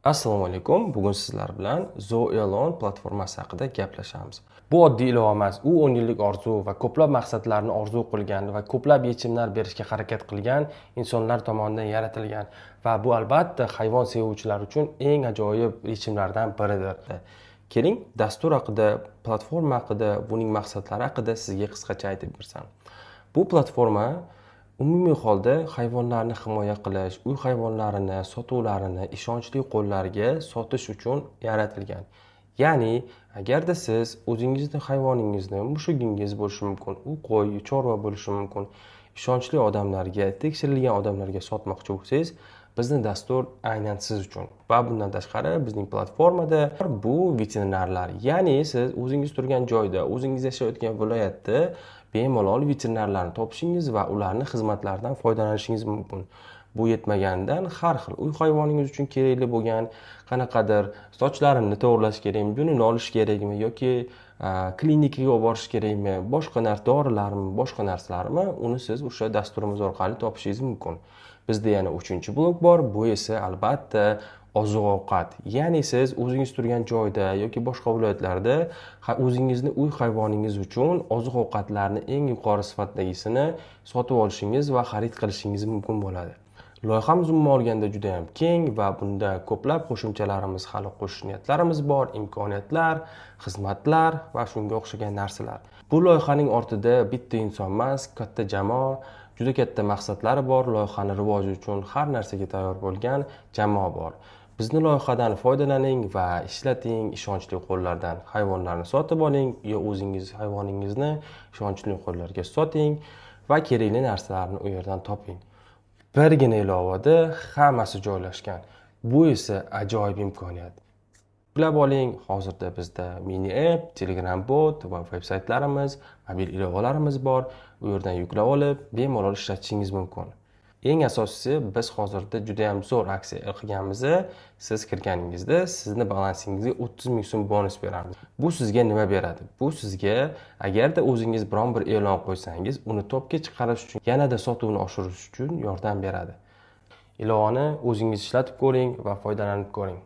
Assalomu alaykum. Bugun sizlar bilan Zoelon platformasi haqida gaplashamiz. Bu oddiy ilova emas, u 10 yillik orzu va ko'plab maqsadlarni orzu qilgan va ko'plab yechimlar berishga harakat qilgan insonlar tomonidan yaratilgan va bu albatta hayvon sevuvchilar uchun eng ajoyib yechimlardan biridir. Keling, dastur haqida, platforma haqida, buning maqsadlari haqida sizga qisqacha aytib bersam. Bu platforma umumiy holda hayvonlarni himoya qilish, uy hayvonlarini sotuvlarini ishonchli qo'llarga sotish uchun yaratilgan. Ya'ni, agarda siz o'zingizni hayvoningizni, mushugingiz bo'lishi mumkin, u qo'y, chorva bo'lishi mumkin, ishonchli odamlarga, tekshirilgan odamlarga sotmoqchi bo'lsangiz, bizni dastur aynan siz uchun. Va bundan tashqari bizning platformada bu veterinarlar, ya'ni siz o'zingiz turgan joyda, o'zingiz yashayotgan viloyatda bemalol veterinarlarni topishingiz va ularning xizmatlaridan foydalanishingiz mumkin. Bu yetmagandan har xil uy hayvoningiz uchun kerakli bo'lgan qanaqadir sochlarini to'g'rilash kerakmi, junini olish kerakmi yoki klinikaga olib borish kerakmi, boshqa narsa, dorilarmi, boshqa narsalarmi, uni siz o'sha dasturimiz orqali topishingiz mumkin. Bizda yana 3-blok bor, bu esa albatta oziq-ovqat. Ya'ni siz o'zingiz turgan joyda yoki boshqa viloyatlarda o'zingizni uy hayvoningiz uchun oziq-ovqatlarni eng yuqori sifatdagisini sotib olishingiz va xarid qilishingiz mumkin bo'ladi. Loyihamiz umuman olganda juda ham keng va bunda ko'plab qo'shimchalarimiz hali qo'shish niyatlarimiz bor, imkoniyatlar, xizmatlar va shunga o'xshagan narsalar. Bu loyihaning ortida bitta inson emas, katta jamoa, juda katta maqsadlari bor, loyihani rivoji uchun har narsaga tayyor bo'lgan jamoa bor. Bizni loyihadan foydalaning va ishlating, ishonchli qo'llardan hayvonlarni sotib oling yo o'zingiz hayvoningizni ishonchli qo'llarga soting va kerakli narsalarni u yerdan toping. Birgina ilovada hammasi joylashgan. Bu esa ajoyib imkoniyat. Yuklab oling. Hozirda bizda mini app, Telegram bot va veb-saytlarimiz, mobil ilovalarimiz bor. U yerdan yuklab olib, bemalol ishlatishingiz mumkin. Eng asosiysi, biz hozirda juda ham zo'r aksiya qilganmiz. Siz kirganingizda sizni balansingizga 30 ming so'm bonus beramiz. Bu sizga nima beradi? Bu sizga agarda o'zingiz biron bir e'lon qo'ysangiz, uni topga chiqarish uchun, yanada sotuvni oshirish uchun yordam beradi. Ilovani o'zingiz ishlatib ko'ring va foydalanib ko'ring.